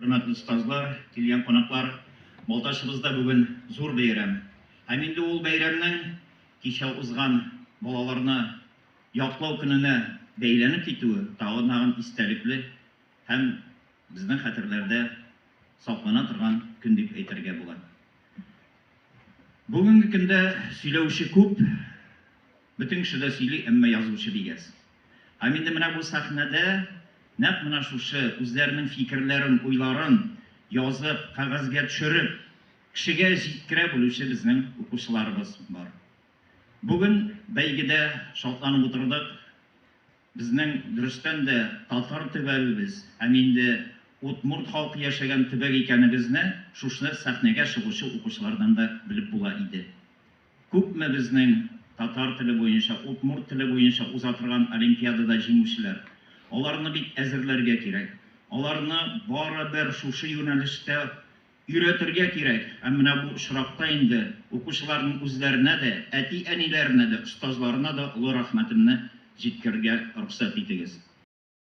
Хөрмәтле остазлар, килгән кунаклар, Балтачыбызда бүген зур бәйрәм. Һәм инде ул бәйрәмнең кичә узган балаларны яклау көненә бәйләнеп китүе тагын тагын истәлекле һәм безнең хәтерләрдә саклана торган көн дип әйтергә була. Бүгенге көндә сөйләүче күп, бөтен кеше дә сөйли, әмма язучы бик әз. Һәм инде менә бу сәхнәдә нәкъ менә шушы үзләренең фикерләрен, уйларын язып, кәгазьгә төшереп, кешегә җиткерә белүче безнең укучыларыбыз бар. Бүген бәйгедә шатланып утырдык. Безнең, дөрестән дә, татар төбәгебез һәм инде удмурт халкы яшәгән төбәк икәнебезне шушы сәхнәгә чыгучы укучылардан да белеп була иде. Күпме безнең татар теле буенча, удмурт теле буенча уза торган олимпиадада җиңүчеләр. Аларны бит әзерләргә кирәк. Аларны барыбер шушы юнәлештә Өйрәтергә кирәк, һәм менә бу очракта инде укучыларның үзләренә дә, әти-әниләренә дә, остазларына да олы рәхмәтемне җиткерергә рөхсәт итегез.